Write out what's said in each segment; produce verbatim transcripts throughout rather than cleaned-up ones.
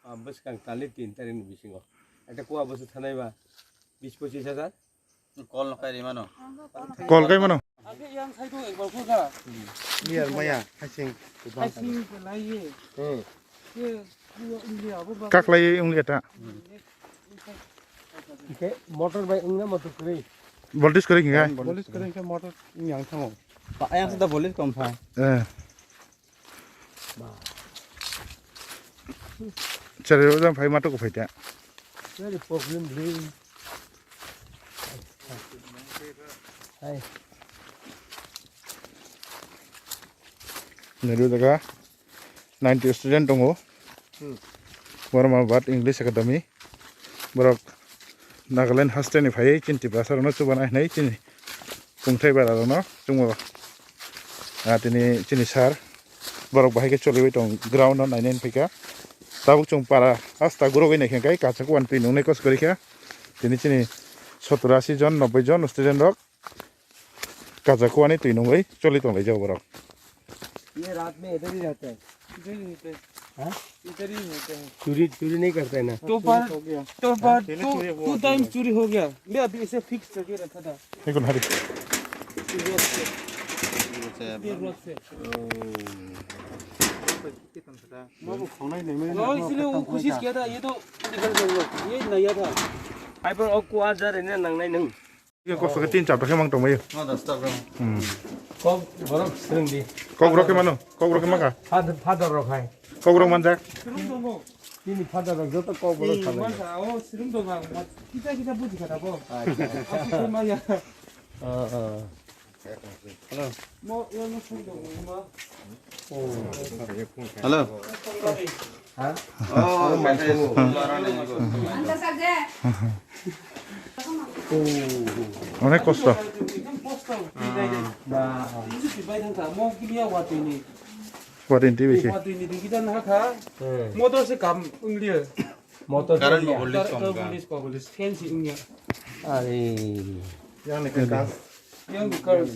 Bwskang talni tin tarikni bisingo. Ete kuwa bwswk thanai ba bis pochis hajar. Kol no kai rimano. Kol kai mano. Age yang sai do ekbar ko kha. Miyar maya hasing. Hasing lai ye. Hmm. Ye, ye, ye, abo ba. Kak lai ye ungli ta. Ke motor bai ungna motor kri. Voltage kri hinga. Voltage kri ke motor yang thango. Pa yang sudah voltage kom pha. Eh. Chari rok jang phai matok phai ta. Very problem bhi. Hai. Nairu daga ninety student tongo. Hmm. Borma Bad English Academy. Borok Nagaland hasteni phai chini tiprasa rokno chubanai hinai chini Kungthai bara rokno chungo. Ah, tini chini sir borok bahai khe choliwi tong ground no nainai phai kha. Tabuk chwng para hasta gurogwi nai khe kai kacha kuan twi nungnai kos kwrwi kha. Tini chini sottor asi jon, nobboi jon student rok kacha kuani twi nungwi choli tong lai jago borok. ये रात में इधर ही रहता है। इधर ही रहता है। हाँ? इधर ही रहता है। चोरी, चोरी नहीं करता है ना? दो बार, दो बार, दो, दो टाइम चोरी हो गया। मैं अभी इसे फिक्स करके रखा था। देखो ना रे। ये रोड से। ये रोड से। हाँ, इसलिए वो कोशिश किया था, ये तो निकल गया, ये नया था। Ai, bro, aku ajar ini nang nai nang. Kok sok tin chapter khe mang tongmai. Hmm. Kok borok swrwng di. Kok rok khe mano. Kok rok khe maka. Father, father rok hai. Kok rok manjak. Tini father rok joto kok borok salai. Oh, swrwng dong ang. Kita, kita buji kata bo. Acha. Aku sama ya. Ah, ah. Hello. Mo, ya mo swrwng dong mo. Oh. Hello. Ha? Oh, kata itu. Onek kosto. Watwi ni twi bai se. Motor se kam wng liya. Motor. Current se bo ya. Voltage kam ka. Voltage kam. Fan se wng ya. Are. Yang ni current. Yang ni current.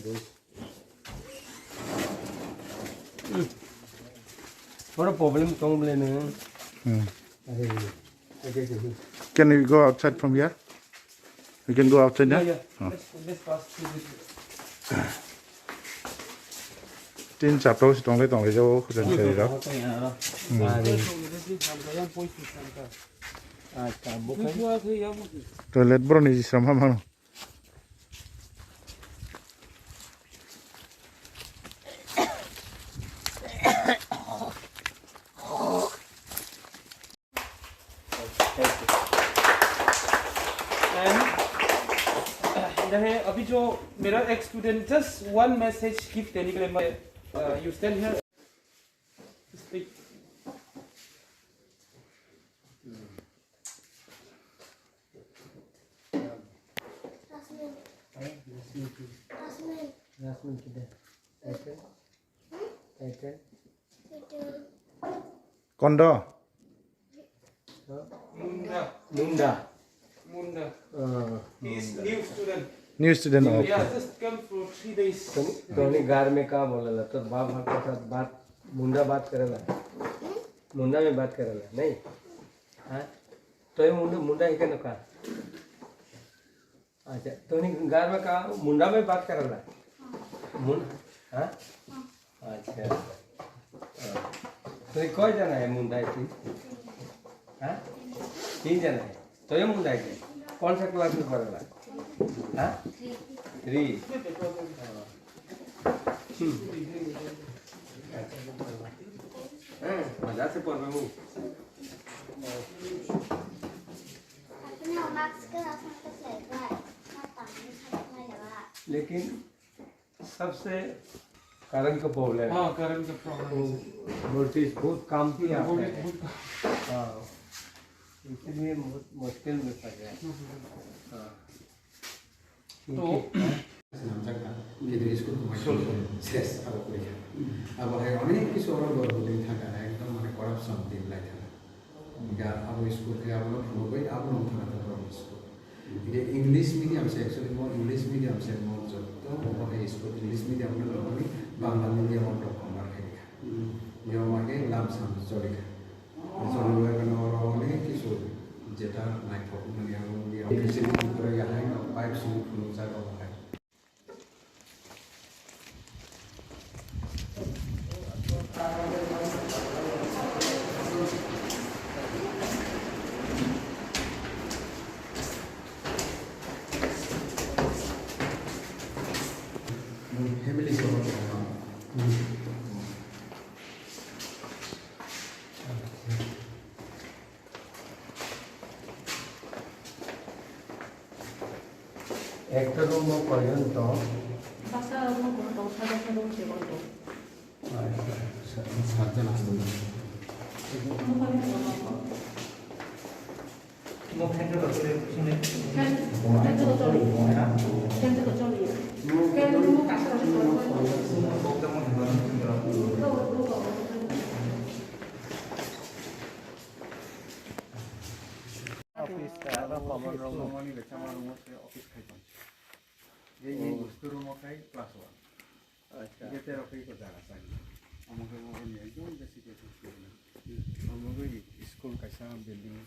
What a problem tong ble nung. Hmm. Are. Can we go outside from here? We can go outside now? Yeah, yeah. Oh. Let's, let's pass through this way. Tin chapter si tonglai tonglai jao khujan chari rok. Hmm. Are. Acha, bukai. Toilet bro ni jisram ha mano. And, uh, इधर है, अभी जो मेरा एक student just one message gift देने के लिए मैं, uh, you stand here. Speak. Jasmine. Jasmine. Jasmine किधर? Title? Title? Kondo? Huh? Munda. Munda. Munda. Ah, he is Munda. New student. New student, okay. Yeah, just come for three days. Tony, Tony घर में क्या बोला ला? तो बाप के साथ बात, मुंडा बात करेला। मुंडा में बात करेला, नहीं? हाँ? तो ये मुंडा, मुंडा ही क्या नका? अच्छा, तो नहीं, घर में कहा, मुंडा में बात करेला? मुन-, हाँ? अच्छा। हाँ। तो ये कई जना है मुंडा है तीन? हाँ? तीन जना है। तो ये मुंडा है तीन। कौन सा क्लास में पढ़ेला? हाँ? थ्री। हाँ। हम्म। हाँ, मजा से पढ़ रहे हो। लेकिन सबसे करंट का प्रॉब्लम है। हाँ, करंट का प्रॉब्लम है। वो वोल्टेज बहुत कम थी आपने। वोल्टेज बहुत कम। हाँ, इसीलिए मु-, मुश्किल में फंस गए। हम्म, हम्म। हाँ। तो namjak kha, gede school khe bai sos, abo kwrwi kha. Abo hai onek kisu oro borok bwtwi thang kha, ekdom mane corruption din lai thang kha. Hingkhe abo school khe abono phunugwi abono wngkha kha borokni school. Hingkhe English medium se actually mo English medium se mo joto obo hai school English medium no loboni Bangla medium o borok convert khai kha. Hingkhe omo khe lamsam choli kha. Choli bai khe oro Ekta room o koijon tong? Baksa room o tong, sa baksa room table tong. Acha, acha. Satjon aswk. Fan, fan to choli. Fan to choli. Fan room o kasa rok choli. Office, ah, common room. Office khai tong. Ei, ei, oh, bostu room o khai class one. Acha. Gate rok khai ko jaga sai. Omo khe omo ni ekdom basic basic school na. Hmm. Omo khe school kaisa building,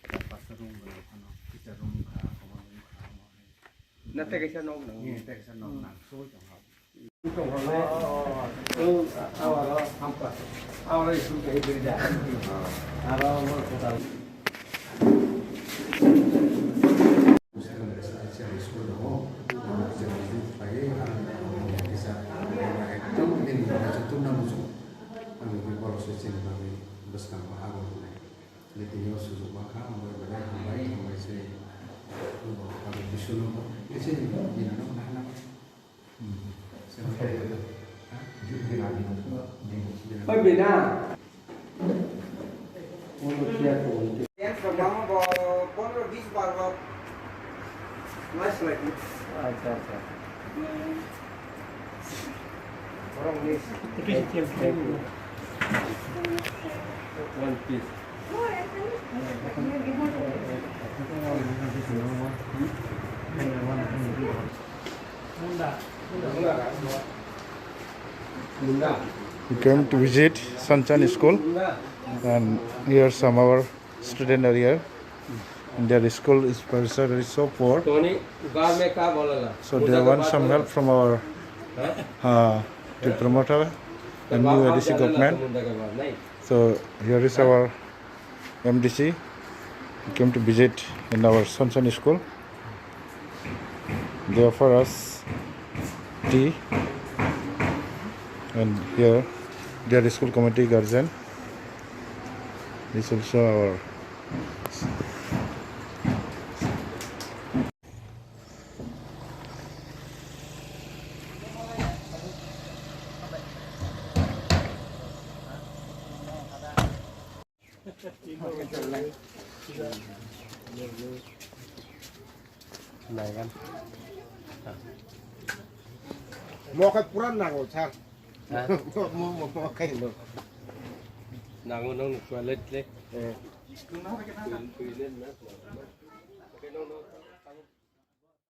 ta pasta room rok phano, teacher room kha, common room kha, omo khe. Na tei kaisa nok nang. Hmm, tei kaisa nok nang. Hmm. Soi tong ha. Tong ha le. Oh, oh, oh. Oh, awaro hampa. Awaro school kai beri da. Aro mo kota. School tongo, chwng youth bai, ang kisa, ekdom bini bagwi joto no muchung. Ang bini borok se chini bagwi bwskango abo hwnwi. Meeting o sujuk mankha, ang bai belai hambai, hambai se. Abo Biswanath, bini no nahana. Oi, bina. Dance rok mama bo pondro bis bar rok. Nice like it. Acha, acha. Borok ni. One piece. We came to visit Sanchan School, and here some our students are here. And their school is, professor is so poor. So they want some help from our, uh, Tipra Motha and new A D C government. So here is our M D C. He came to visit in our Sanchan School. They offer us tea, and here their school committee guardian is also our. Naigan. Mo khai pura nango, sir. Ha? Mo, mo, mo khai no. Nango nang toilet le. Eh. Toilet na.